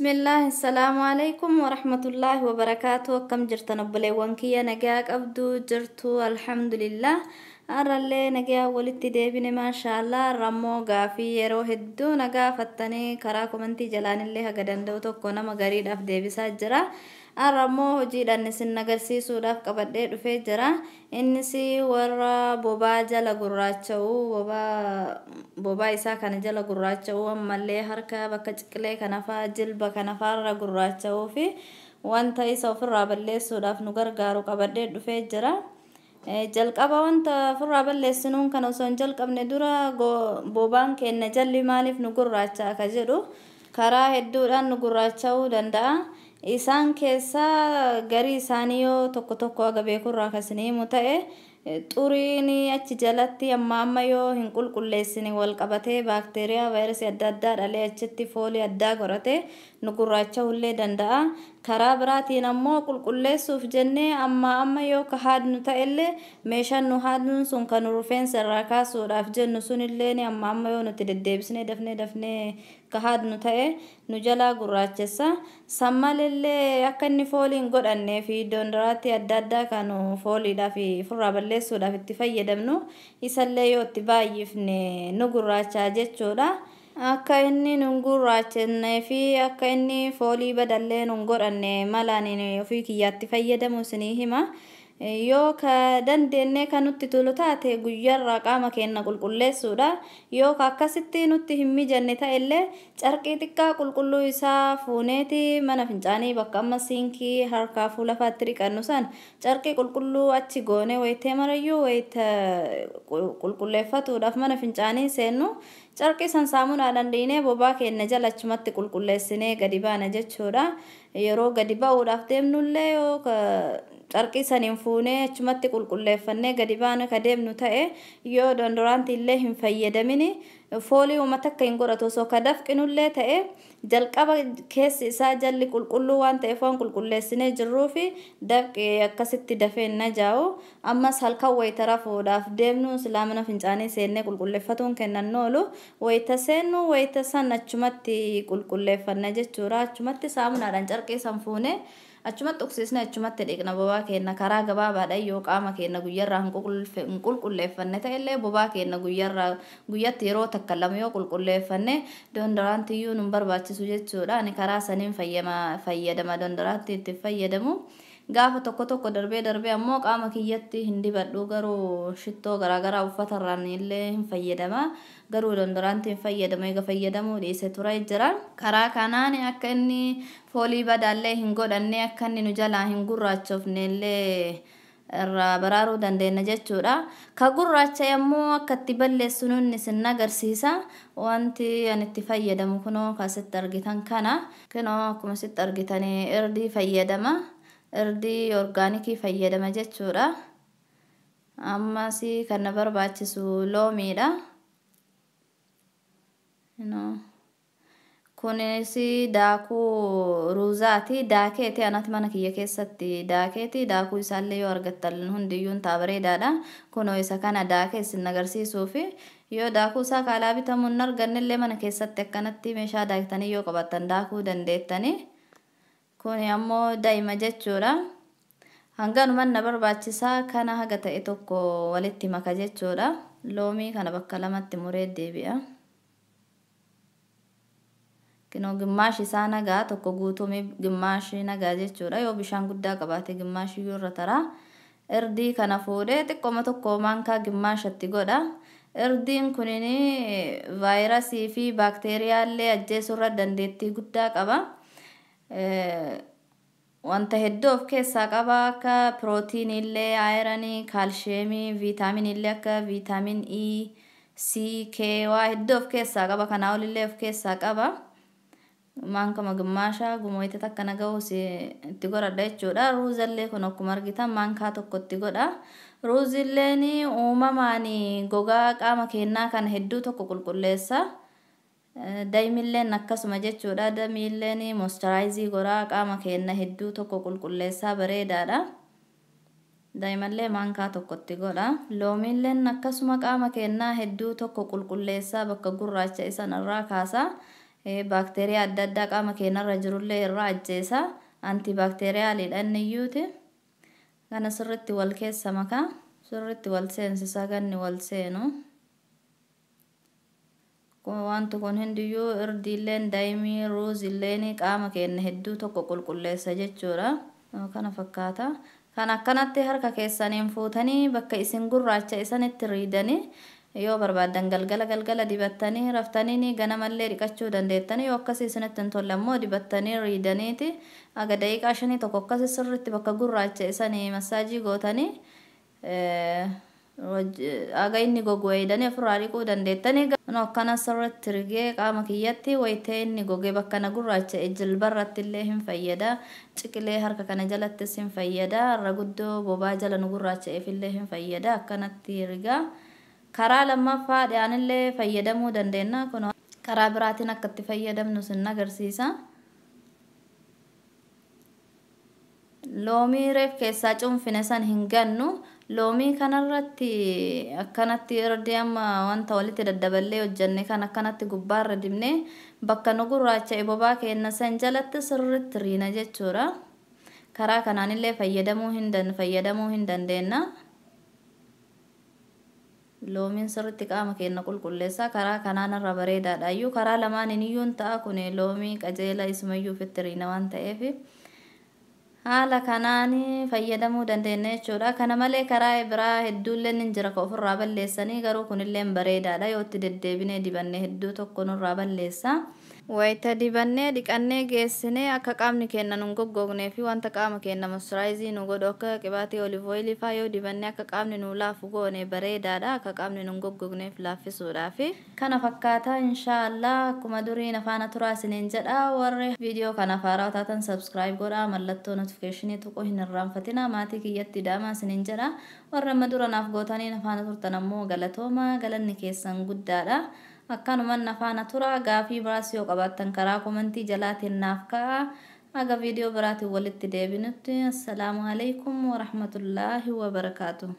Bismillah, assalamu alaikum warahmatullahi wabarakatuh. Akkam jirtan obboleewwan kiyya? Nagaa qabdu jirtu? Alhamdulillah. Har'allee nagaa walitti deebine, maashaallah. Har'ammoo gaafii yeroo hedduu nagaa fattanii karaa komantii jalaanillee haga danda'u tokko nama gariidhaaf deebisaa jira. Har'ammoo hojiidhaan isin agarsiisuudhaaf qabadhee dhufee jira. Innis warra bobaa jala gurraacha'u, bobaa isaa kana jala gurraacha'u, ammallee harka bakka ciqilee kana faa, jilba kana faarra gurraacha'uu fi wanta isa ofirraa balleessuudhaaf nu gargaaru qabadhee dhufee jira. Jalqaba wanta ofirraa balleessinuun kana osoo hin jalqabne dura, bobaan keenya jalli maaliif nu gurraacha'a ka jedhu, karaa hedduudhaan nu gurraacha'uu danda'a. Isaan keessaa garii isaanii yoo tokko tokko haga beekurraa kasinii himu ta'e, xuriin achi jalatti amma amma yoo hin qulqulleessine wal qabatee baakteeriyaa, vaayirasii adda addaa dhalee achitti foolii addaa godhate nu gurraacha'ullee danda'a. Karaa biraatiin ammoo qulqulleessuuf jennee amma amma yoo ka haadnu ta'ellee, meeshaan nu haadnuun sun kan rifeensa irraa kaasuudhaaf jennu sunillee amma amma yoo nuti deddeebisnee dafnee dafnee ka haadnu ta'e nu jalaa gurraachessa. San malillee akka inni foolii hin godhannee fi deodorantii adda addaa kan fooliidhaaf ofirraa balleessuudhaaf itti fayyadamnu isallee yoo itti baay'ifne nu gurraachaa jechuudha. Akka inni nu gurraachennee fi akka inni foolii badallee nu godhanne malaan ofii kiyyaatti fayyadamu isinii hima. Yoo ka dandeenye kan nutti tolu taate, guyyaarraa qaama keenya qulqulleessuudha. Yoo ka akkasitti nutti hin mijanne ta'ellee, carqii xiqqaa qulqulluu isaa fuuneeti mana fincaanii bakka amma siinkii harkaa fuula faatti dhiqannu san carqii qulqulluu achi goone, wayitee marayyuu wayita qulqulleeffatuudhaaf mana fincaanii seennu carqii san saamunaadhaan dhiinee bobaa keenya jala achumatti qulqulleessinee gadi baana jechuudha. Yeroo gadi ba'uudhaaf deemnullee yoo carqii saniin fuunee achumatti qulqulleeffannee gadi baana ka deemnu ta'e, yoo deodorantii illee hin fayyadamini foolii uummata akka hin godhatu. Osoo ka dafqinullee ta'e, jalqaba keessi isaa jalli qulqulluu waan ta'eef, waan qulqulleessinee jirruufi dafqi akkasitti dafee hin najaa'u. Ammas halkan wayita rafuudhaaf deemnu silaa mana fincaanii seennee qulqulleeffatuun kennan oolu, wayita seennu wayita san achumatti qulqulleeffanna jechuudha. Achumatti saamunaadhaan carqii san fuunee achumatti tuqsiisne achumatti dhiqna bobaa keenya. Karaa gabaabaadhaan yoo qaama keenya guyyarraa hin qulqulleeffanne ta'ellee, bobaa keenya guyyarraa guyyatti yeroo takka lama yoo qulqulleeffanne deodorantiyyuu nu barbaachisu jechuudha. Ani karaa saniin fayyadama, deodorantii itti fayyadamu. Gaafa tokko tokko darbee darbee ammoo qaama kiyyatti hin dibadhu, garuu shittoo garaagaraa uffatarraan illee hin fayyadama. Garuu deodorantii hin fayyadamu, eega fayyadamuu dhiise ture jira. Karaa kanaan akka inni foolii badaallee hin godhanne, akka inni nu jalaa hin gurraachofne illee irraa baraaruu dandeenya jechuudha. Ka gurraacha yommuu akka itti balleessu nunni isin agarsiisa. Wanti ani itti fayyadamu kunoo kasitti argitan kana. Kunoo akkuma sitti argitanii irdii fayyadama. Irdii orgaanikii fayyadama jechuudha. Ammas kan na barbaachisu loomiidha. Kunis daakuu ruuzaati. Daakeeti anatti mana kiyya keessatti daakeeti. Daakuu isaallee yoo argattan hundiyyuu ta'a, bareedaadha. Kunoo isa kana daakee isin agarsiisuufi, yoo daakuu isaa kaalaa bitamuu hin argannellee mana keessatti akkanatti meeshaa daaktanii yoo qabaattan daakuu dandeettanii. Kuni ammoo daa'ima jechuudha. Hanganuma na barbaachisaa kana haga ta'e tokko walitti maka jechuudha. Loomii kana bakka lamatti muree deebi'a. Kinoo gimmaashi isaa nagaa, tokko guutumii gimmaashi nagaa jechuudha. Yoo bishaan guddaa qabaate gimmaashi iyyuu irra taraa. Irdii kana fuudhee xiqqooma tokko maankaa gimmaashatti godha. Irdiin kunin vaayirasii fi baakteeriyaallee ajjeesuu irra dandeettii guddaa qaba. Wanta hedduu of keessaa qaba, akka pirootiinii, ironii, kaalsheemii, viitaaminii akka viitaamin E, C, K, waa hedduu of keessaa qaba. Kanaa olillee of keessaa qaba. Maankama gimmaashaa gumoyte takka na ga'uus itti godhadha jechuudha. Ruuzallee kun akkuma argitan maankaa tokko itti godha. Ruuzilleen uumamaan gogaa qaama keenyaa kana hedduu tokko qulqulleessa. Daa'imilleen akkasuma jechuudha. Damiilleen moisturize godhaa, qaama keenya hedduu tokko qulqulleessaa, bareedaadha. Daa'imallee maankaa tokkotti godha. Loomiilleen akkasuma qaama keenyaa hedduu tokko qulqulleessaa, bakka gurraacha isan irraa kaasa. Baakteeriyaa adda addaa qaama keenyarra jirullee irraa ajjeesa. Antibaakteeriyaaliidha inni iyyuuti. Kana sirriitti wal keessa makaa. Sirriitti wal seensisa ganni wal seenu. Wanti kun hundiyyuu irdiilleen daa'imii ruuzilleen qaama keenya hedduu tokko qulqulleessa jechuudha. Kana fakkaata. Kan akkanatti harka keessaniin fuutanii bakka isin gurraacha isanitti riidanii yoo barbaaddan galgala galgala dibattanii raftanii ganamallee dhiqachuu dandeettanii, yoo akkasii isinitti hin tolle ammoo dibattanii riidaniiti aga daqiiqaa 5 tokko akkasii sirriitti bakka gurraacha isanii massaajii gootanii aga inni gogu eeydanii ofirraa dhiquu dandeettanii. Akkana sirriitti rigee qaama kiyyatti wayitee inni goge bakka na gurraacha jilbarratti illee hin fayyada. Ciqilee harka kana jalattis hin fayyada. Irra guddoo bobaa jala nu gurraacha'eef illee hin fayyada. Akkanatti rigaa. Karaa lammaffaa dhiyaanillee fayyadamuu dandeenya. Kun karaa biraatiin akka itti fayyadamnu sin agarsiisa. Loomii reef keessaa cuunfine san hin gannu. Loomii kanarratti akkanatti irdii amma wanta walitti daddaballee hojjenne kan akkanatti gubbaarra dibnee bakka nu gurraacha'e bobaa keenya san jalatti sirriitti riina jechuudha. Karaa kanaanillee fayyadamuu hin dandeenya. Loomiin sirriitti qaama keenya qulqulleessa. Karaa kanaan irra bareedaadha iyyuu karaa lamaaniin iyyuu hin ta'a. Kun loomii qajeela isumayyuu ofitti riina waan ta'eef haala kanaan fayyadamuu dandeenya jechuudha. Kana malee karaa biraa hedduullee ni jira ka ofirraa balleessanii, garuu kunillee bareedaadha yoo itti deddeebinee dibanne hedduu tokko nurraa balleessa. Wayita dibannee dhiqannee geessinee akka qaamni keenya nu hin goggognee fi wanta qaama keenya moisturaayizii nu godhu akka qibaatii oliiv ooyilii faa yoo dibannee akka qaamni nu laafu goone bareedaadha, akka qaamni nu hin goggogneef laaffisuudhaaf. Kana fakkaata inshaallah. Akkuma duriin afaana turaa isiniin jedha. Warri viidiyoo kana haaraa taatan subscribe godhaa, mallattoo notifiikeeshinii tuquu hin irraanfatina, maatii kiyyatti daamaa isiniin jedha. Warri amma dura naaf gootanii afaana turtan ammoo galatooma, galanni keessan guddaadha. Akkanumaan afaana tura. Gaafii biraas yoo qabaattan karaa komentii jalaatiin naaf ka'a. Haga viidiyoo biraatiin walitti deebinutti assalaamu alaikum warahmatullaahi wabarakaatu.